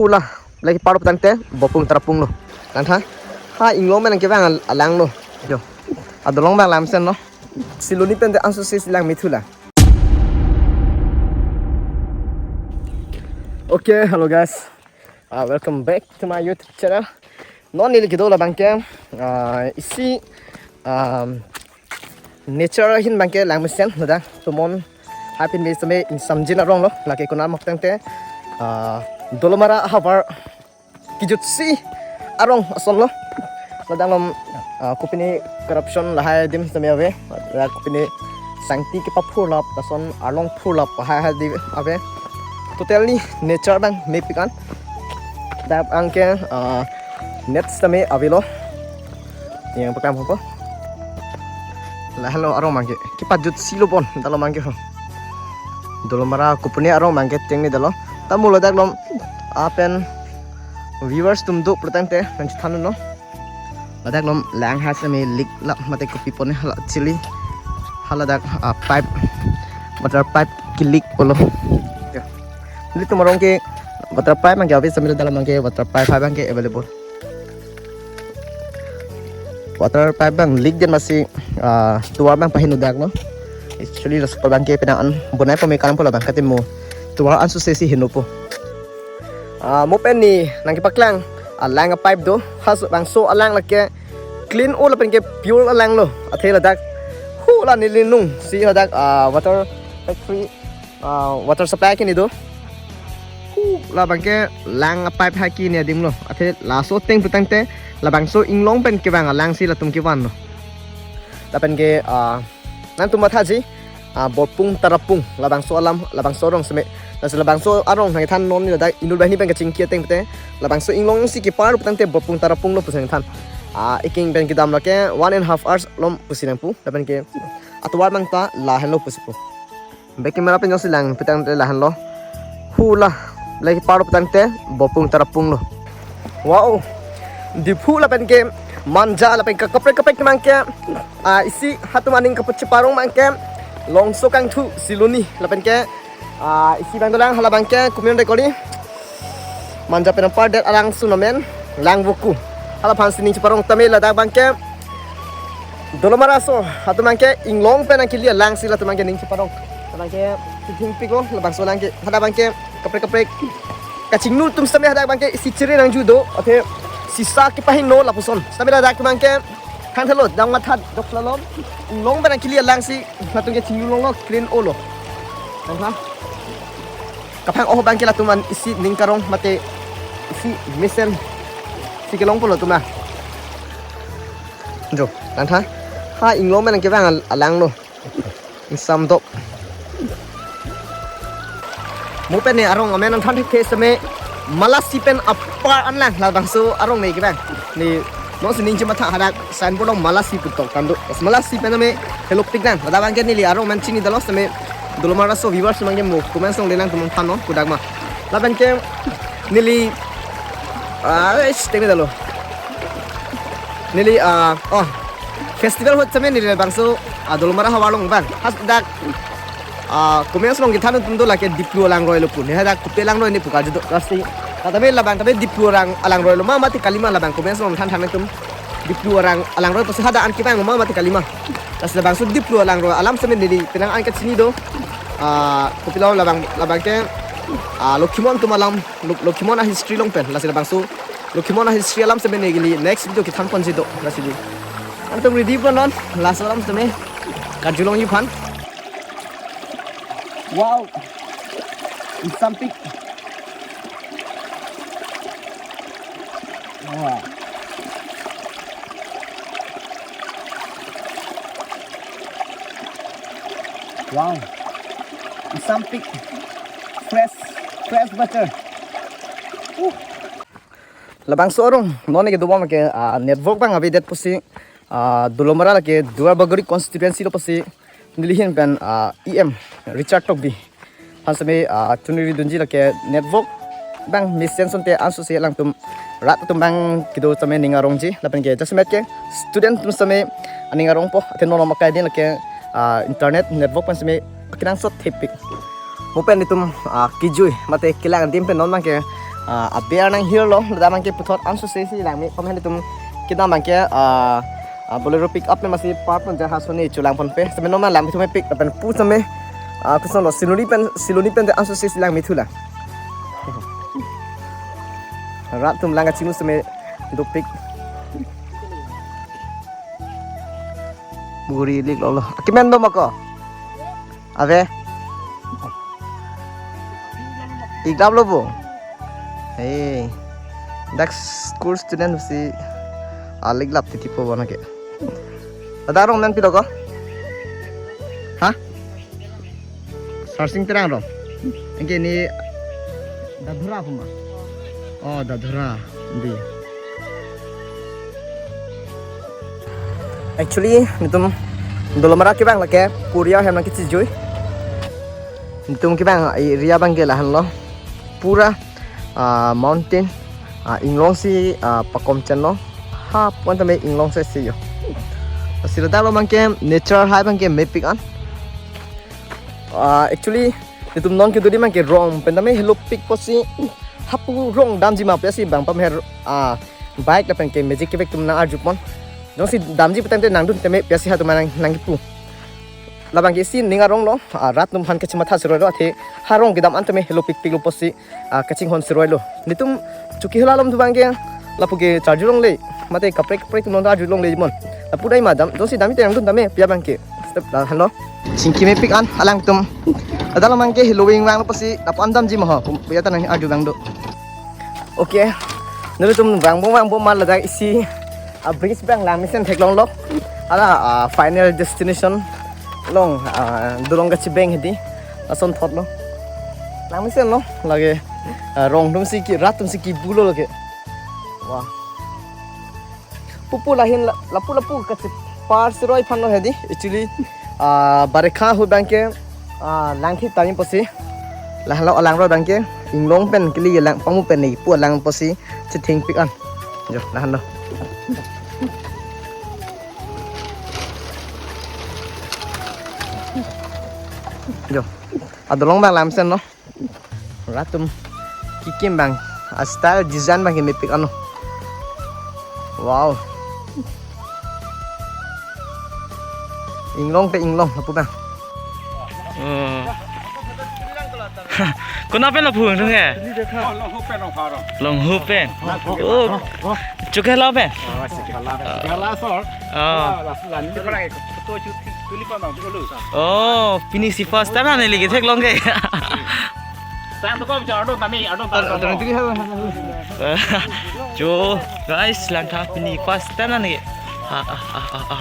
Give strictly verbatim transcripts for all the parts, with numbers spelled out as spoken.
Hula, lake parlo putangte, Bopung Tarapung lo. Langtha, ha inglong pen kevang al-, alang lo. Jo, adolong abang lamsen lo. Siloni pen te anso si lang mithu la. Okay, hello guys. Uh, welcome back to my YouTube channel. Non neli kedo labang ke, uh, isi, um, nature ahin abang ke lang mesen, ladak tomon hapin me seme ingsamjin arong lo, lake konat mak tangte, ah, Dolamara havar kejutsi arong ason lo. Ladak along, ah, kopine corruption lahai adim seme ave, ladak kopine sangti kepaphurlap, lason arlong phurlap lahai adim ave. Totally nature abang mepik an. Dak abang ke, ah, net seme avelo. Yang pakam ko. Lahenlo arong abang ke. Kepajutsi lo pon, dak along abang ke ho. Dolamara kopine arong abang ke tengni dak lo. Tamu ladak along apen viewers atum do putangte nangchethan non. Ladak along lang ha seme leak lap mate kopi pon hala chili. Haladak, ah, pipe, water pipe ke-leak pulo. Ya. Nelitum arong ke water pipe abang ke ave seme dak along abang ke water pipe abang ke available. Water pipe abang leak den masi, ah, tovar abang pahin udak lo. Actually, laso abang ke penang an bonai pame kalang pulo abang kate mo. Tovar anso si heno po. Ah, mo pen ne nangkepaklang, ah, lang a-pipe do. Halabangso alang lake clean o lapen ke pure alang lo. Athe ladak hula neli nung si ladak, ah, water factory, ah, water supply ke ne do. Hula abang ke lang a-pipe ha ke ne adim lo. Athe laso ateng putangte labangso inglong pen kevang alang si latum kevan lo. Lapen ke, ah, nangtum mathaji, ah, Bopung Tarapung, labangso alam, labangso arong seme. Lasi labangso arong nangthan non neli ladak inut banghini pen kachingki ateng pute. Labangso inglong si kepar putangte Bopung Tarapung lo pusi nangthan. Ah, eking pen kedam lake one and half hours lo pusi nangpu. Lapen ke atovar abang ta lahenlo pusi pu. Back camera pen jongsi lang putangte lahenlo. Hula, lake parlo putangte, Bopung Tarapung lo. Wow. Diphu lapen ke Manja lapen ke kaprek kaprek abang ke, ah, isi halatum aning kapacheparong abang ke Longso Kangthu Siloni lapen ke, ah, isi abang dolang hala abang ke kopi non de kori. Manja pen apar det alang sunamen lang voku. Halaphan si ning cheparong tame ladak abang ke Dolamara aso, halatum abang ke inglong pen nangkeli alang si latum abang ke ning cheparong. Abang ke sithing piko, labangso alang ke, hadak abang ke kaprek kaprek. Kachinglu atum seme hadak abang ke isi chere nangju do, athe sisa kepahingno lapuson. Seme ladak atum abang ke thanthelo, dang matha dok lalo. Inglong pen nangkeli alang si latum ke chinglu longlo, clean o lo. Tangka. Kaphang o abang ke latum an isi ning karong mate isi mesen si kelong pulo atum a. Jo, tangka. Ha inglong pen kevang al-, alang lo. Ingsam dok. Mo pen ne arong amen nangthan thekthe seme Malasi pen apar an lang labangso arong ne kevang. Ne non si ning chematha hadak signboard along Malasi pu tok tando. Pas Malasi pen ame helopik lang. Ladak abang ke neli arong amen chini dalo seme Dolamara aso viewers abang ke mo comment along le nangtum than non kodak ma. Lapen ke neli, ah, eh, tengni dalo. Neli, ah, oh, festival ahut seme neli labangso, ah, Dolamara havar along abang. Hadak, ah, comment along kethan atum do lake Diplu alangroi lo pu. Ne hadak kopi alangroi ne pu karju do. Lasi, ah, tame labang tame Diplu arang alangroi lo ma mate kalima labang comment along than than atum. Diplu arang alangroi pusi hadak an kevang ma mate kalima. Lasi labangso Diplu alangroi alam seme neli penang an kachini do. Ah, kopilo labang, labang ke, ah, Lokhimon atum alam, Lo-, Lokhimon a-history along pen. Lasi labangso Lokhimon a-history alam seme neli next video kethan ponji do. Lasi di. Nangtum ready po non, last alam seme karjulongji aphan. Wow. Ingsampik. Wow. Wow. Ingsampik. Fresh, fresh water. Uh. Labangso arong non ke dobom ke, ah, network abang ave det pusi, ah, Dolamara lake Duar Bagori constituency lo pusi neli ahin pen, ah, E M Richard Tokbi aphan seme, ah, chunri dunji lake network abang mesen asonte anso si alangtum rat atum abang kedo seme ning arongji lapen ke jasemet ke student atum seme aning arongpo athe non akai din lake, ah, internet network pen seme kenangsot thepik. Mo pen netum, ah, kejui mate kelang adim pen non abang ke, Ah, aber nanghirlo, ladak abangke puthot anso se si langme, pame nelitum kedam abangke, ah, ah, Bolero pick up pen masi park pen ja ha soni chulang ponpe. Seme non ma langme thu mepik, lapen pu seme, ah, kosonlo, Siloni pen, Siloni pen anso se si langme thu la. Rat atum lang kachinglu seme dopik. Buri lik lolo. Akimen do mako? Ave. Iklap lo bo. Hey. Dak school student si alik lap titi po bona ke. Ada rong nan pilo ko? Ha? Sarsing Terang rong. Anke ne Dadhora puma. Oh, Dadhora. Di. Actually, nelitum Dolamara kevang lake, Puria hem nangkechijui. Nelitum kevang area abangke lahenlo. Pura, ah, mountain, ah, inglong si, ah, pakom chenlo. Ha, pon tame inglong si si yo. Sirada lo abangke nature hai abangke mepik an. Ah, actually, nelitum non kedo di abangke rong pen tame helopik pusi hapu rong damji ma pusi bang pame, ah, bike lapen ke magic kevek atum nang-arju pon. Jongsi damji pu tangte nangdun tame pusi ha atum nang, nangkipu. Labangke isi ning aronglo, ah, rat atum aphan kachematha siroi lo, athe ha rong kedam an tame helopikpik lo pusi, ah, kachinghon siroi lo. Nelitum Chokihola along atum abangke lapu ke charju longle, mate kaprek kaprek atum nang arju longle mon. Lapu dai ma dam, jongsi damji te nangdun tame pu abangke. Step lahenlo. Chingki mepik an alangtum. Ada lo abangke heloving vanglo pusi lapu an damji ma ho, pu ya ta nang-arju abang do. Okay. Nelitum vangbom vangbom ma ladak isi, ah, bridge abang langmesen theklonglo. Hala, ah, final destination along, ah, dolong kachibeng hedi. Lason thotlo. Langmesenlo lake, ah, rong atum si ke, rat atum si kebu lo lake. Wah. Pupu lahin la, lapu lapu kachepar siroi aphan lo hedi. Actually, ah, barekha ahut abangke, ah, langthip tame pusi. Lahenlo alangroi abangke inglong pen kili lang pangmu pen ne pu alang pusi chethengpik an. Jo, lahenlo. Jo. Adolong abang langmesenlo. Rat atum kekim abang, a-style design abangke mepik ano. Wow. Inglong ke inglong, lapu abang. Oh. Konat pen lapu hung thung ke? Longhu pen, Longhu pen. Oh. Chokihola pen. Oh. Oh, pini si first time neli ketheklong ke. Jo, guys, langtha pini first time neli. Ah, ah, ah, ah, ah.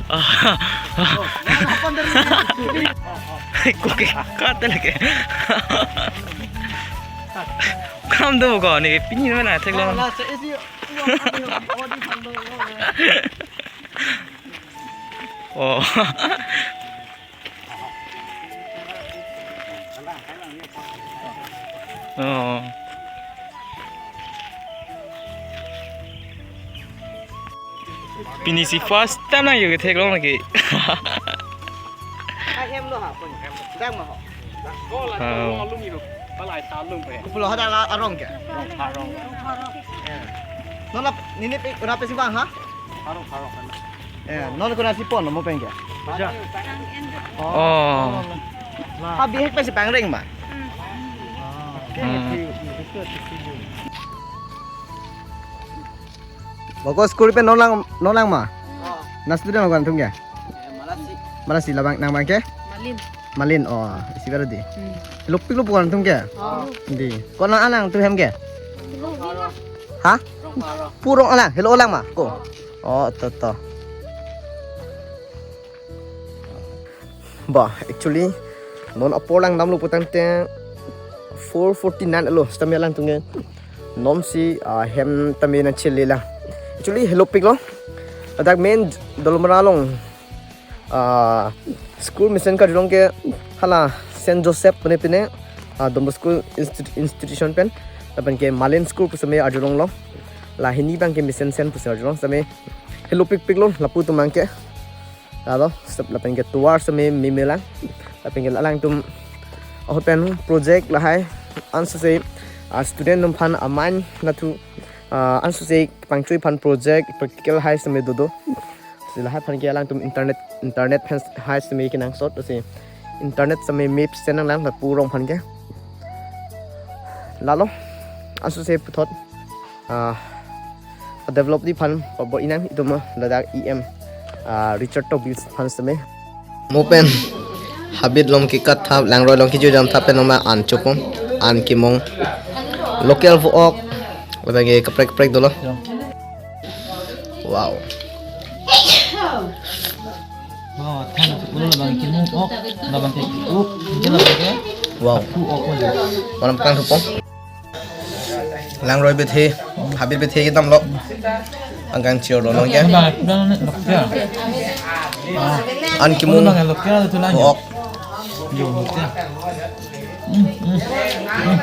Ah, ah, ah. Koke kate lake. Kam do ko ne pini mana theklong. Oh. Oh. Pini si first time nangji ketheklong lake. Ahem lo ha pun. Dang ma ho. Oh. Pulo ha dang arong ke? Arong. Non la nini pe ura pe si bang ha? Arong, arong. Eh, non konat si pon mo pen ke? Oh. Oh. Ha bihek pe si pangreng ma? Hmm. Bako school pen non lang, non lang ma? Oh. Na student ko nangtum ke? Eh, Malasi. Malasi labang nang abangke? Malin. Malin, oh, isi baru di. Hmm. Lupik lupuk nangtum ke? Oh. Di. Konat alang atum hem ke? Belum. Ha? Rong Paro. Pu rong alang, helo alang ma? Ko. Oh, to to. Bah, actually, non apor langdamlo putangte four forty-nine lo, sitame alangtum ke. Non si, ah, hem tame nangchele lang. Actually, helopik lo. Ladak main Dolamara along, ah, school mesen karjulong ke hala Saint Joseph pune pine, ah, Don Bosco Insti-, Institution pen. Lapen ke Malin School pu sitame arjulonglo. La hini abangke mesensen pusi arjulong sitame helopikpik lo lapu atum abangke. Lalo, step lapen ke tovar sitame meme lang. Lapen ke alangtum ahut pen project lahai anso se A student atum aphan amang nathu, ah, ansose pangchoi aphan project practical hai seme dodo. Si lahai aphan ke alangtum internet, internet aphan hai seme kenangsot, si internet seme map senang lang lapu arong aphan ke. Lalo ansose puthot, ah, develop di aphan pabo inang itum ladak E M, ah, Richard Tokbi aphan seme. Mo pen habit along kekat thap, langroi along kejui jam thap pen noma an chopon, an kemong. Local vo-ok, labang ke kaprek kaprek dolo. Wow. Wow, than ulo labang kemong ok, labang ke ok, ke labang ke. Wow. Ku ok wala. Malam kang thupong. Langroi bethe, habit bethe kedamlo. Angkang chir do nong ya. Bang, bang, local. Ah, an kemong. Bang, local tu lang. Ok. Yo, local. Hmm, hmm, hmm.